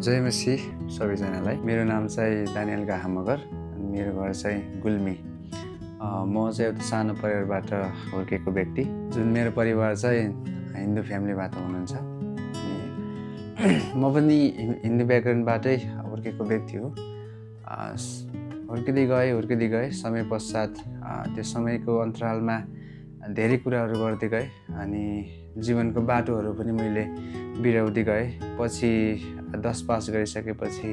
जय मसी सबैजनालाई। मेरो नाम चाहिँ दानियल गाहा मगर अनि मेरो घर चाहिँ गुल्मी। म चाहिँ एउटा सानो परिवारबाट हुर्केको व्यक्ति, जुन मेरो परिवार चाहिँ हिन्दू फ्यामिलीबाट हुनुहुन्छ। अनि म पनि हिन्दू ब्याकग्राउन्डबाटै हुर्केको व्यक्ति हो। हुर्किँदै गएँ समय पश्चात त्यो समयको अन्तरालमा धेरै कुराहरू गर्दै गएँ अनि जीवनको बाटोहरू पनि मैले बिराउँदै गएँ। पछि 10 पास गरिसकेपछि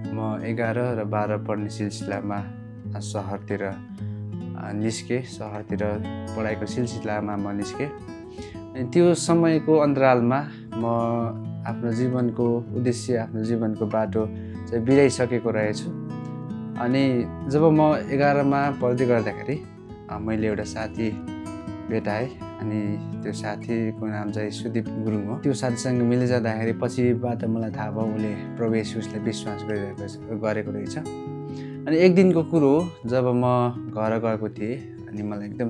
म 11 र 12 पढ्ने सिलसिलामा सहरतिर निस्केँ। सहरतिर पढाइको सिलसिलामा म निस्केँ। अनि त्यो समयको अन्तरालमा म आफ्नो जीवनको उद्देश्य, आफ्नो जीवनको बाटो चाहिँ बिराइसकेको रहेछु। अनि जब म 11 मा पढ्दै गर्दाखेरि मैले एउटा साथी भेटाएँ अनि त्यो साथीको नाम चाहिँ सुदीप गुरुङ हो। त्यो साथीसँग मिल्दै जाँदाखेरि पछिबाट मलाई थाहा भयो उसले प्रभु येशूलाई विश्वास गरेको रहेछ। अनि एक दिनको कुरो हो, जब म घर गएको थिएँ अनि मलाई एकदम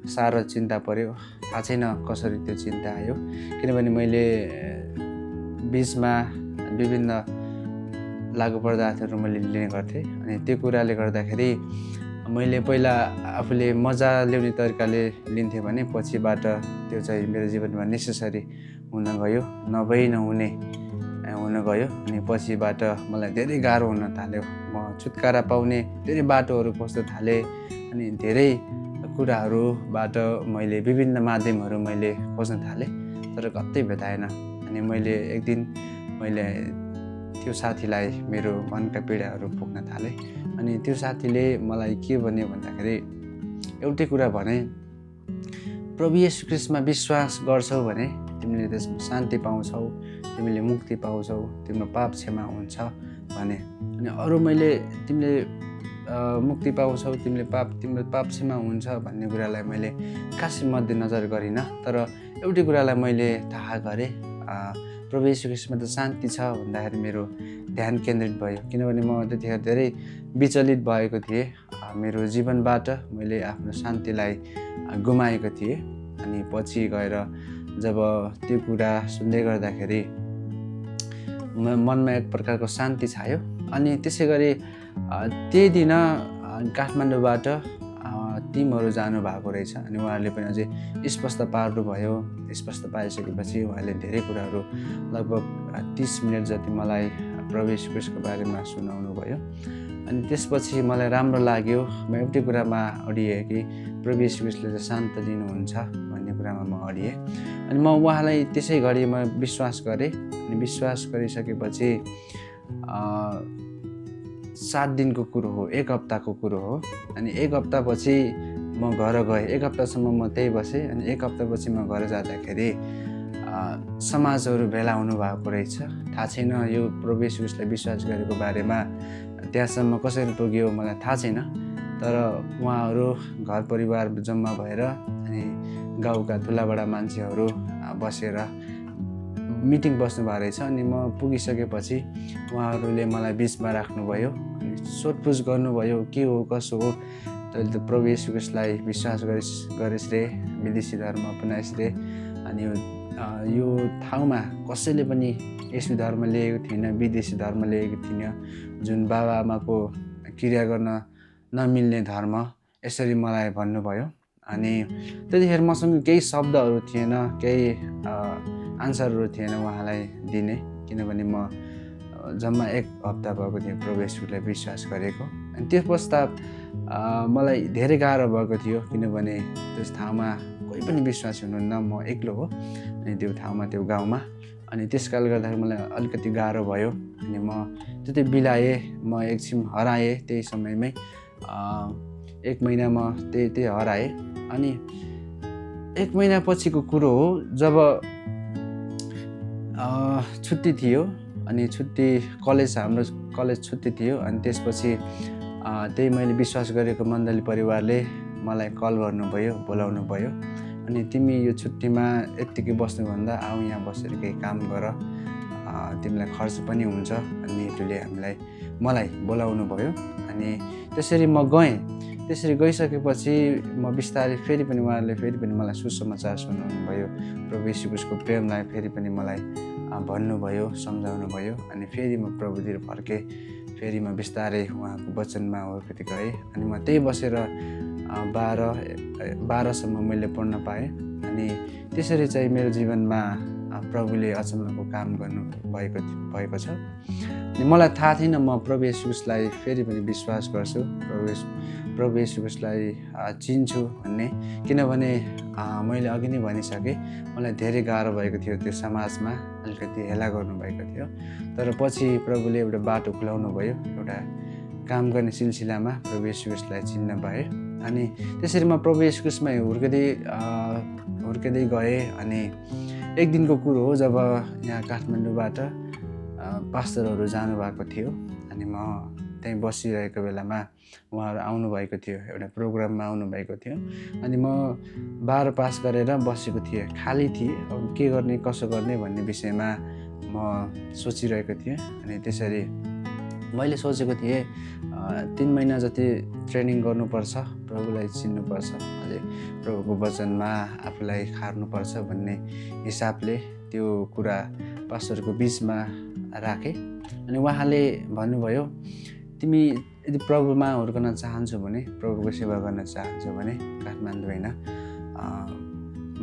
साह्रो चिन्ता पर्यो। थाहा छैन कसरी त्यो चिन्ता आयो, किनभने मैले बिचमा विभिन्न लागु पदार्थहरू मैले लिने गर्थेँ। अनि त्यो कुराले गर्दाखेरि मैले पहिला आफूले मजा ल्याउने तरिकाले लिन्थेँ भने पछिबाट त्यो चाहिँ मेरो जीवनमा नेसेसरी हुन गयो, नभई नहुने हुन गयो। अनि पछिबाट मलाई धेरै गाह्रो हुन थाल्यो। म छुटकारा पाउने धेरै बाटोहरू खोज्न थालेँ अनि धेरै कुराहरूबाट मैले विभिन्न माध्यमहरू मैले खोज्न थालेँ, तर कतै भेटाएन। अनि मैले एक दिन त्यो साथीलाई मेरो मनका पीडाहरू पोख्न थालेँ। अनि त्यो साथीले मलाई के भन्यो भन्दाखेरि एउटै कुरा भने, प्रभु येशू ख्रीष्टमा विश्वास गर्छौ भने तिमीले त्यसमा शान्ति पाउँछौ, तिमीले मुक्ति पाउँछौ, तिम्रो पाप क्षमा हुन्छ भने। अनि अरू मैले तिमीले मुक्ति पाउँछौ, तिम्रो पाप क्षमा हुन्छ भन्ने कुरालाई मैले खासै मध्यनजर गरिनँ। तर एउटै कुरालाई मैले थाहा गरेँ, प्रभु येशू ख्रीष्टमा त शान्ति छ भन्दाखेरि मेरो ध्यान केन्द्रित भयो। किनभने म त्यतिखेर धेरै विचलित भएको थिएँ। मेरो जीवनबाट मैले आफ्नो शान्तिलाई गुमाएको थिएँ। अनि पछि गएर जब त्यो कुरा सुन्दै गर्दाखेरि मनमा एक प्रकारको शान्ति छायो। अनि त्यसै गरी त्यही दिन काठमाडौँबाट टिमहरू जानुभएको रहेछ। अनि उहाँहरूले पनि अझै स्पष्ट पार्नुभयो। स्पष्ट पाइसकेपछि उहाँले धेरै कुराहरू लगभग 30 मिनट जति मलाई प्रभु येशू ख्रीष्टको बारेमा सुनाउनु भयो। अनि त्यसपछि मलाई राम्रो लाग्यो। म एउटै कुरामा अडिएँ कि प्रभु येशू ख्रीष्टले चाहिँ शान्त दिनुहुन्छ भन्ने कुरामा म अडिएँ। अनि म उहाँलाई त्यसै गरी म विश्वास गरेँ। अनि विश्वास गरिसकेपछि 7 दिनको कुरो हो, 1 हप्ताको कुरो हो। अनि 1 हप्तापछि म घर गएँ। 1 हप्तासम्म म त्यही बसेँ। अनि 1 हप्तापछि म घर जाँदाखेरि समाजहरू भेला हुनुभएको रहेछ। थाहा छैन यो प्रभु येशू ख्रीष्टलाई विश्वास गरेको बारेमा त्यहाँसम्म कसरी पुग्यो मलाई थाहा छैन। तर उहाँहरू घर परिवार जम्मा भएर अनि गाउँका ठुलाबडा मान्छेहरू बसेर मिटिङ बस्नुभएको रहेछ। अनि म पुगिसकेपछि उहाँहरूले मलाई बिचमा राख्नुभयो अनि सोधपुछ गर्नुभयो, के हो कसो हो, तैँले त प्रभु येशू ख्रीष्टलाई विश्वास गरेस् रे, विदेशी धर्म अपनाइस् रे। अनि यो ठाउँमा कसैले पनि येशू धर्म लिएको थिएन, विदेशी धर्म लिएको थिएन, जुन बाबा आमाको क्रिया गर्न नमिल्ने धर्म, यसरी मलाई भन्नुभयो। अनि त्यतिखेर मसँग केही शब्दहरू थिएन, केही आन्सरहरू थिएन उहाँलाई दिने, किनभने म जम्मा 1 हप्ता भएको थियो प्रभु येशूलाई विश्वास गरेको। अनि त्यो पश्चात मलाई धेरै गाह्रो भएको थियो, किनभने त्यस ठाउँमा कोही पनि विश्वासी हुनुहुन्न, म एक्लो हो अनि त्यो ठाउँमा, त्यो गाउँमा। अनि त्यस कारणले गर्दाखेरि मलाई अलिकति गाह्रो भयो। अनि म त्यतै बिलाएँ, म एकछिन हराएँ त्यही समयमै। 1 महिना म त्यही हराएँ। अनि 1 महिना पछिको कुरो हो, जब छुट्टी थियो। अनि हाम्रो कलेज छुट्टी थियो। अनि त्यसपछि त्यही मैले विश्वास गरेको मण्डली परिवारले मलाई कल गर्नुभयो, बोलाउनु भयो। अनि तिमी यो छुट्टीमा यत्तिकै बस्नुभन्दा आऊ यहाँ बसेर केही काम गर, तिमीलाई खर्च पनि हुन्छ भन्ने हेतुले मलाई बोलाउनु भयो। अनि त्यसरी म गएँ। त्यसरी गइसकेपछि म बिस्तारै फेरि पनि उहाँहरूले फेरि पनि मलाई सुसमाचार सुनाउनु भयो। प्रभु येशू ख्रीष्टको प्रेमलाई फेरि पनि मलाई भन्नुभयो, सम्झाउनुभयो। अनि फेरि म प्रभुतिर फर्केँ। फेरि म बिस्तारै उहाँको वचनमा हुर्कदै गएँ। अनि म त्यही बसेर 12सम्म मैले पढ्न पाएँ। अनि त्यसरी चाहिँ मेरो जीवनमा प्रभुले अचम्मको काम भएको छ। अनि मलाई थाहा थिएन म प्रभु येशू ख्रीष्टलाई फेरि पनि विश्वास गर्छु, प्रभु येशू ख्रीष्टलाई चिन्छु भन्ने। किनभने मैले अघि नै भनिसकेँ, मलाई धेरै गाह्रो भएको थियो, त्यो समाजमा अलिकति हेला गर्नुभएको थियो। तर पछि प्रभुले एउटा बाटो खुलाउनु भयो, एउटा काम गर्ने सिलसिलामा प्रभु येशू ख्रीष्टलाई चिन्न पाएँ। अनि त्यसरी म प्रभु येशू ख्रीष्टमा हुर्किँदै गएँ। अनि एक दिनको कुरो हो, जब यहाँ काठमाडौँबाट पास्टरहरू जानुभएको थियो। अनि म त्यहीँ बसिरहेको बेलामा उहाँहरू आउनुभएको थियो, एउटा प्रोग्राममा आउनुभएको थियो। अनि म 12 पास गरेर बसेको थिएँ, खाली थिएँ। अब के गर्ने कसो गर्ने भन्ने विषयमा म सोचिरहेको थिएँ। अनि त्यसरी मैले सोचेको थिएँ 3 महिना जति ट्रेनिङ गर्नुपर्छ, प्रभुलाई चिन्नुपर्छ, अझै प्रभुको वचनमा आफूलाई खार्नुपर्छ भन्ने हिसाबले त्यो कुरा पास्टरको बिचमा राखेँ। अनि उहाँले भन्नुभयो, तिमी यदि प्रभुमा हुर्कन चाहन्छौ भने, प्रभुको सेवा गर्न चाहन्छौ भने काठमाडौँ होइन,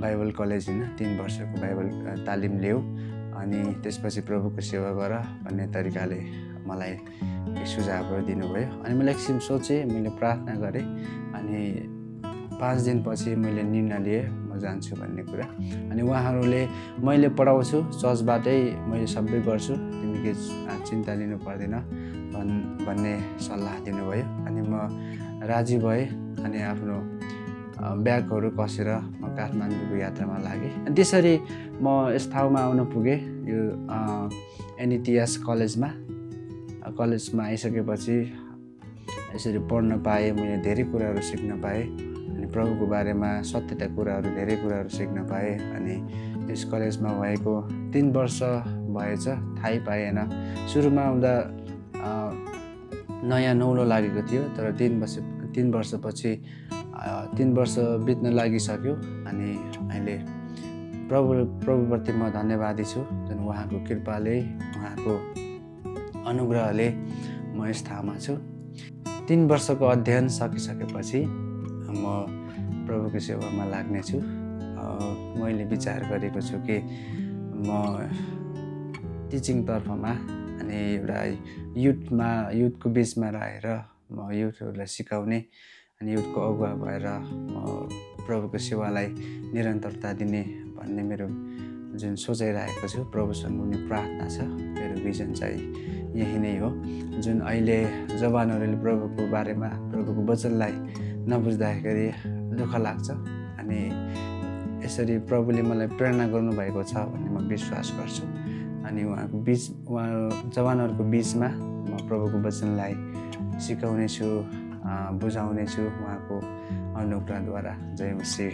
बाइबल कलेज होइन, 3 वर्षको बाइबल तालिम ल्याऊ। अनि त्यसपछि प्रभुको सेवा गर भन्ने तरिकाले मलाई सुझावहरू दिनुभयो। अनि मैले एकछिन सोचेँ, मैले प्रार्थना गरेँ। अनि 5 दिनपछि मैले निर्णय लिएँ म जान्छु भन्ने कुरा। अनि उहाँहरूले मैले पढाउँछु, चर्चबाटै मैले सबै गर्छु, तिमी के चिन्ता लिनु पर्दैन भन्ने सल्लाह दिनुभयो। अनि म राजी भएँ। अनि आफ्नो ब्यागहरू कसेर म काठमाडौँको यात्रामा लागेँ। अनि त्यसरी म यस ठाउँमा आउन पुगेँ, यो NETS कलेजमा आइसकेपछि यसरी पढ्न पाएँ। मैले धेरै कुराहरू सिक्न पाएँ। अनि प्रभुको बारेमा सत्यता कुराहरू, धेरै कुराहरू सिक्न पाएँ। अनि यस कलेजमा भएको 3 वर्ष भएछ, थाहै पाएन। सुरुमा आउँदा नयाँ नौलो लागेको थियो। तर 3 वर्षपछि 3 वर्ष बित्न लागिसक्यो। अनि अहिले प्रभुप्रति म धन्यवादी छु, जुन उहाँको कृपाले, उहाँको अनुग्रहले म यस ठाउँमा छु। 3 वर्षको अध्ययन सकिसकेपछि म प्रभुको सेवामा लाग्नेछु। मैले विचार गरेको छु कि म टिचिङतर्फमा, अनि एउटा युथको बिचमा रहेर म युथहरूलाई सिकाउने, अनि युथको अगुवा भएर म प्रभुको सेवालाई निरन्तरता दिने भन्ने मेरो जुन सोचाइरहेको छु। प्रभुसँग हुने प्रार्थना छ। मेरो भिजन चाहिँ यही नै हो। जुन अहिले जवानहरूले प्रभुको बारेमा, प्रभुको वचनलाई नबुझ्दाखेरि दुःख लाग्छ। अनि यसरी प्रभुले मलाई प्रेरणा गर्नुभएको छ भन्ने म विश्वास गर्छु। अनि उहाँ जवानहरूको बिचमा म प्रभुको वचनलाई सिकाउनेछु, बुझाउनेछु उहाँको अनुग्रहद्वारा। जय मसीह।